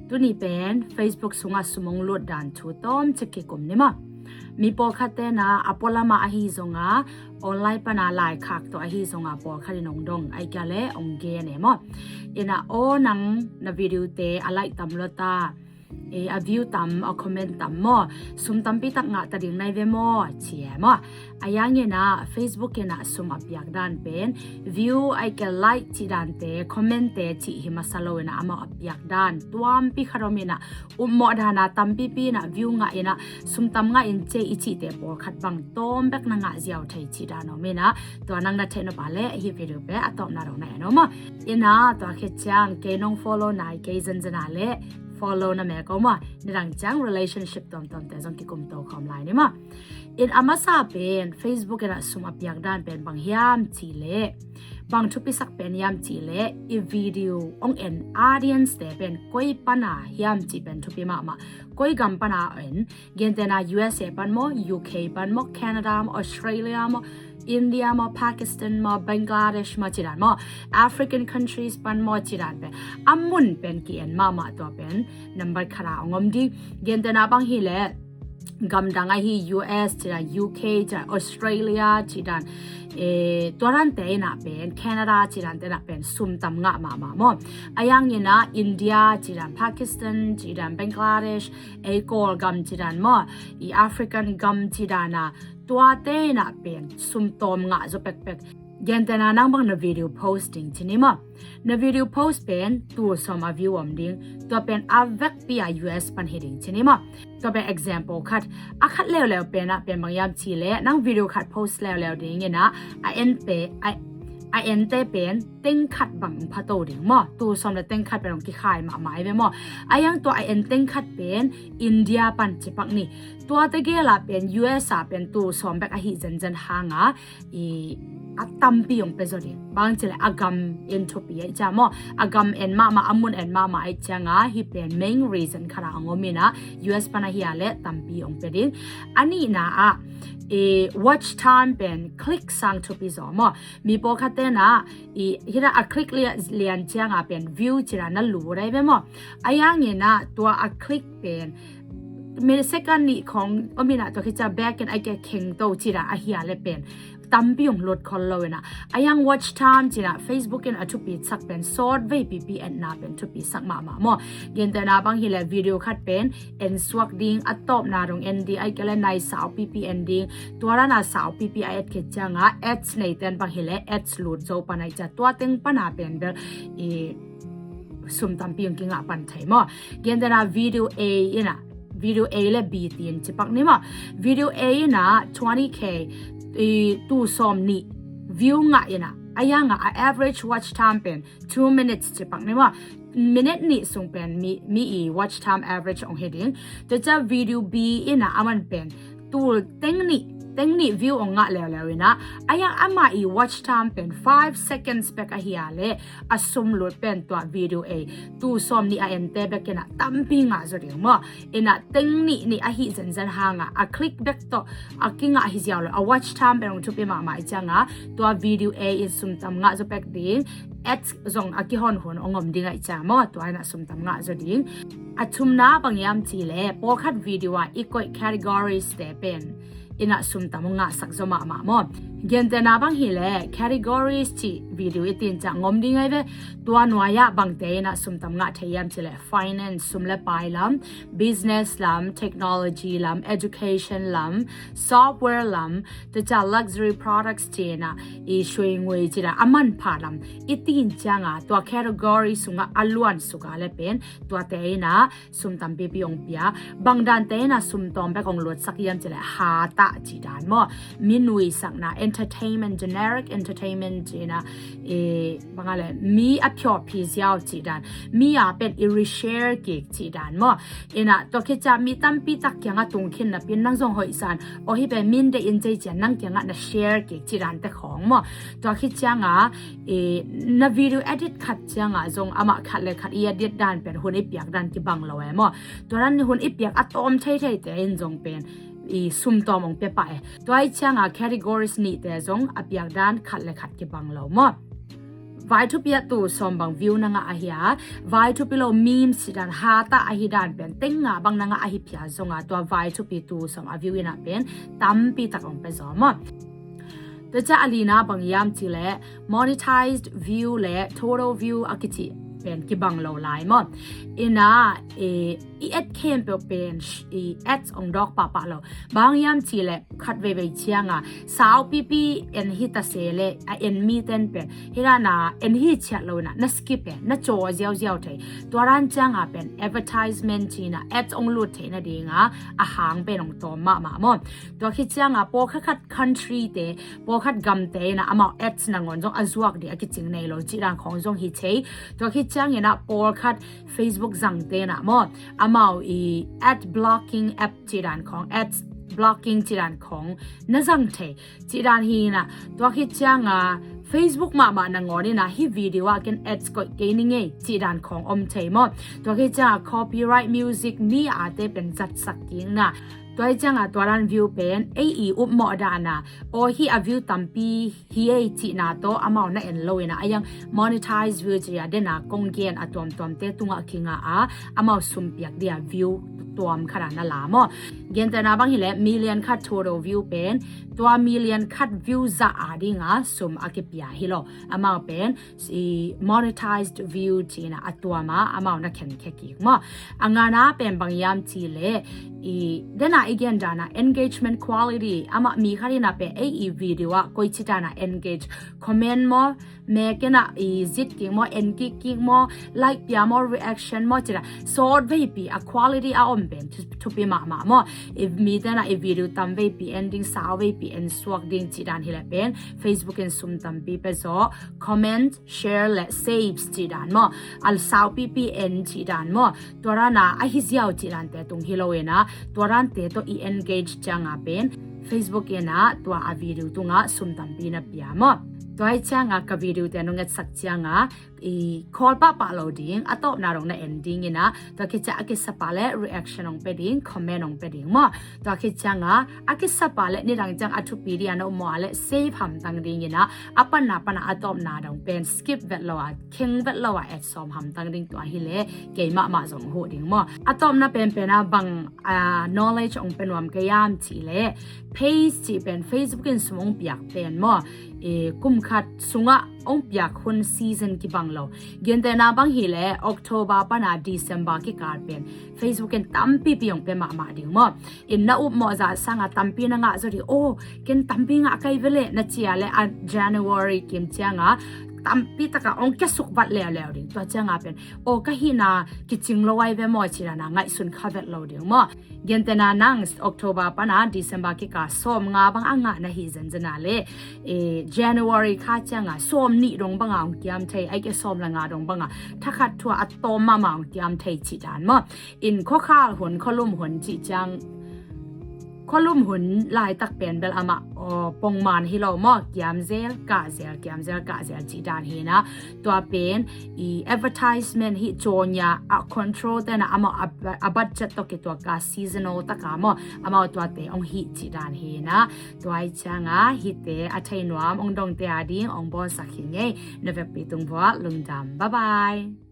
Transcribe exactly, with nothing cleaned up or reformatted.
Tuni pen Facebook sungah sum hong lut dan thu tawmcik kikum ni maw. Mi pawlkhat tenah a pualamah ahi zongah online pana laikhak tawh ahi zongah pawlkhat in hong dong, ahih kei leh hong gen e maw. Inah, aw, nang na video te a like tam lua ta, e, a view tam, a comment tam maw, sum tampi tak ngah ta ding nai ve maw, ci e maw. A yang inah Facebook inah sum a piak dan pen view, ahih kei leh like cih dante, comment te cih hi masa lo inah amau a piak dan tuampi khat om inah, upmawh dana tampipi inah view ngah inah sum tam ngah in ci i cihte pawlkhat bang tawm bek na ngah ziau thei cih dan om inah, tua nang na theih nop a leh hih video pen a tawpna dong na en o maw. Inah tua khit ciang kei nong follow nai kei zenzen a leh follow na mek o maw. Nidang ciang relationship tuamtuamte zong kikum to khawm lai ni maw. In a masa pen Facebook inah sum a piak dan pen bang hiam cih leh, bang thupisak pen hiam cih leh, i video hong en audience te pen koi pana hiam cih pen thupi mahmah. Koi gam pana en, gentehna U S A pan maw, U K pan maw, Canada maw, Australia maw, India maw, Pakistan maw, Bangladesh maw, cih dan maw, African countries pan maw, cih dan pen a mun pen ki-en mahmah, tua pen number khat ah hong om ding. Gentehna bang hi leh, gamdang ahi U S cih dan, U K cih dan, Australia cih dan, e, tua dante inah pen, Canada cih dante inah pen sum tam ngah mahmah maw. A yang inah India cih dan, Pakistan cih dan, Bangladesh, ei Kawlgam cih dan maw, i African gam cih dan a, tuate inah pen sum tawm ngah zaw pekpek. Gentehna nang bang na video post ding ci ni maw. Na video post pen tul sawm a view om ding. Tua pen a vekpi a U S pan hi ding ci ni maw. Tua pen example khat. A khat leuleu pen ah pen bang hiam cih leh, nang video khat post leuleu ding inah a en pe, a, a ente pen teng khat bang pha to ding maw. Tul sawm le teng khat pen hong kikhai mahmah hi ve maw. A yang tua a en teng khat pen India pan ci pak ni. Tuate gel ah pen U S ah pen tul sawm bek ahi zenzen hang a, i, a tampi hong pia zaw ding. Bang cih leh a gam en thupi ahih ciang maw. A gam en mahmah, a mun en mahmah ahih ciang a, hih pen main reason khat ah hong om inah, U S pan ahi a leh tampi hong pia ding. A nihna ah, i, watch time pen click sang thupi zaw maw. Mi pawlkhat tenah, i, hih a click lian, lian ciang a pen view cih dan na lut ahi ve maw. A yang inah tua a click pen minute second nih khawng om inah, tua khit ciang back in a khe kheng to cih dan ahi a leh pen tampi hong lut khol lo inah. A yang watch time cih dan Facebook in a thupisak pen sawt veipipi enna pen thupisak mahmah maw. Gentehna bang hi leh video khat pen en suak ding, a tawpna dong en ding, ahih kei leh nai sau pipi en ding. Tua dan a sau pipi a et khit ciang a ads neite in bang hi leh ads lut zo pan ahih ciang tua teng pana pen bel i sum tampi hong kingah pan thei maw. Gentehna video A inah, video A le B tiin ci pak ni maw. Video A inah twenty K, i, tul sawm nih view ngah inah, a yang ah a average watch time pen two minutes ci pak ni maw. Minute nih sung pen mi, mi i watch time average hong hi ding. Tua ciang video B inah aman pen tul teng nih, teng nih view hong ngah leuleu inah, a yang amah i watch time pen five seconds bek ahi a leh, a sum lut pen tua video A, tul sawm nih a ente bek inah tampi ngah zaw ding maw. Inah teng nih nih ahi zenzen hang a, a click bek tawh a kingah hi ziau lo, a watch time pen hong thupi mahmah ahih ciang a, tua video A in sum tam ngah zaw pek ding. Ads zong a kihon hun hong om ding ahih ciang maw, tua inah sum tam ngah zaw ding. A thumna bang hiam cih leh, pawlkhat video ah i koih categories te pen inah sum tam hong ngahsak zaw mahmah maw. Gentehna bang hi leh categories cih video i tin ciang hong om ding ahi ve. Tua nuai ah bangte inah sum tam ngah thei hiam cih leh finance, sum le pai lam, business lam, technology lam, education lam, software lam, tua ciang luxury products cih inah, i, sui ngui cih dan, a manpha lam i tin ciang a, tua category sungah a luan suk a leh pen tuate inah sum tampipi hong pia. Bang dante inah sum tawm bek hong lutsak hiam cih leh hat ah cih dan maw. Mi nuisakna, entertainment, generic entertainment cih inah, i, bang a leh mi a phiawphi ziau cih dan, mi a pen i reshare kik cih dan maw. Inah tua khit ciang mi tampi tak kiangah tung khin napi in nang zong hoih sa in, aw hih pen min deih in cei ciang nang kiangah na share kik cih dante khawng maw. Tua khit ciang a, i, na video edit khat ciang a zong amah khat le khat i edit dan pen hun i piak dan kibang lo e maw. Tua dan hun i piak a tawm theitheite in zong pen i sum tawm hong pia pah e. Tua ahih ciang a categories nihte zong a piak dan khat le khat kibang lo maw. Vai thupi a tu sawm bang view na ngah ahi a, vai thupi lo memes hi dan, hata ahi dan pen teng nga bang na ngah ahi phia zonga, tua vai thupi tu sawm a view ina pen tampi tak ong pe zaw maw. Tua ciang a lina bang hiam cih leh monetized view le total view a kici pen kibang lo lai maw. Ina i ad khempeuh pen i ads ong dawk pahpah lo. Bang hiam cih leh khat veivei cianga saupipi en hi ta se le a en mi ten pen hi dana en hi ciat lo ina na skip e, na caw ziauziau thei. Tua dan cianga pen advertisement cina ads ong lut theih nadinga a hang pen ong tawm mahmah maw. Tua khit cianga pawlkhat khat country te, pawlkhat gamte ina amau ads nangawn zong a zuak ding a kicing nei lo cih dan khawng zong hi thei. Tua khit ciangina pawlkhat Facebook zangte ina maw, amau i ad blocking app cih dan khawng, ads blocking cih dan khawng na zang thei cih dan hi ina. Tua khit cianga Facebook mahmah nangawn ina hi video ah ken ads koih kei ni ngei cih dan khawng om thei maw. Tua khit cianga copyright music mi ate pen zatsak kik na. Tua hi cianga tua dan view pen ei i upmawh dana aw hi a view tampi hi ei cihna tawh amau na en lo ina a yang monetized view cih a dena kong gen a tuamtuamte tungah kinga a amau sum piak dia view tuam khat a na la maw. Gentehna bang hileh million khat total view pen tua million khat view zah a dinga sum a kipia hi lo. Amau pen i monetized view cina a tuama amau na khenkhia kik maw. A ngana pen bang hiam cih leh i dena i gen dana engagement quality, amah mi khat ina pen ei i video ah koici dana engage, comment maw, mek ina i zit kik maw, en kik kik maw, like pia maw, reaction maw cih dan sawt veipi a quality a om pen thupi mahmah maw. I mi tena i video tam veipi en ding, sau veipi en suak ding cih dan hileh pen Facebook in sum tampi pe zaw, comment, share le saves cih dan maw, a saupipi en cih dan maw, tua dana a hi ziau cih dante tung hi lo ina, tua dante tawh i engage cianga pen Facebook ina tua a video tunga sum tampi na pia maw. Tua hi cianga ka video te nong etsak cianga i call pahpah lo ding, a tawpna dong na en ding ina, tua khit ciang a kisapa le reaction ong pe ding, comment ong pe ding maw. Tua khit cianga a kisapa le nidang ciang a thupi dia na upmawh a le save hamtang ding ina, a panna pana a tawpna dong pen skip vet lo a, kheng vet lo a et sawm hamtang ding, tua hileh kei mahmah zong huh ding maw. A tawpna penpena bang a knowledge ong pe nuam ka hiam cih leh page cih pen Facebook in sum ong piak pen maw, i kum khat sungah ong piak hun season kibang lo. Gentehna bang hileh October pana December kikal pen Facebook in tampipi ong pe mahmah ding maw. In na upmawh zah sanga tampi na ngah zaw ding, aw ken tampi ngah kai veleh na cia le a January kim cianga tampi taka ong kiasuk vat leuleu ding. Tua cianga pen aw ka hihna kicing lo ai ve maw cih dana ngaihsun kha vet lo ding maw. Gentehna nang October pana December kikal sawm nga bang a ngah na hi zenzen a le, eh, January kha cianga sawm nih dong banga ong kiam thei, ai ke sawm le nga dong banga thakhat thua a tawm mahmah ong kiam thei cih dan maw. In khuakhal hun, khualum hun cih ciang, khualum hun laitak pen bel amah aw pongman hi lo maw, kiam zel kah zel, kiam zel kah zel cih dan hi na. Tua pen i advertisement hi cawnya a control tena amau a, a budget tawh kituak a seasonal taka maw, amau tuate ong hih cih dan hi na. Tua hi cianga hihte a thei nuam ong dongte a ding ong bawlsak hi ngei. Na vekpi tung vuah lungdam. Bye bye.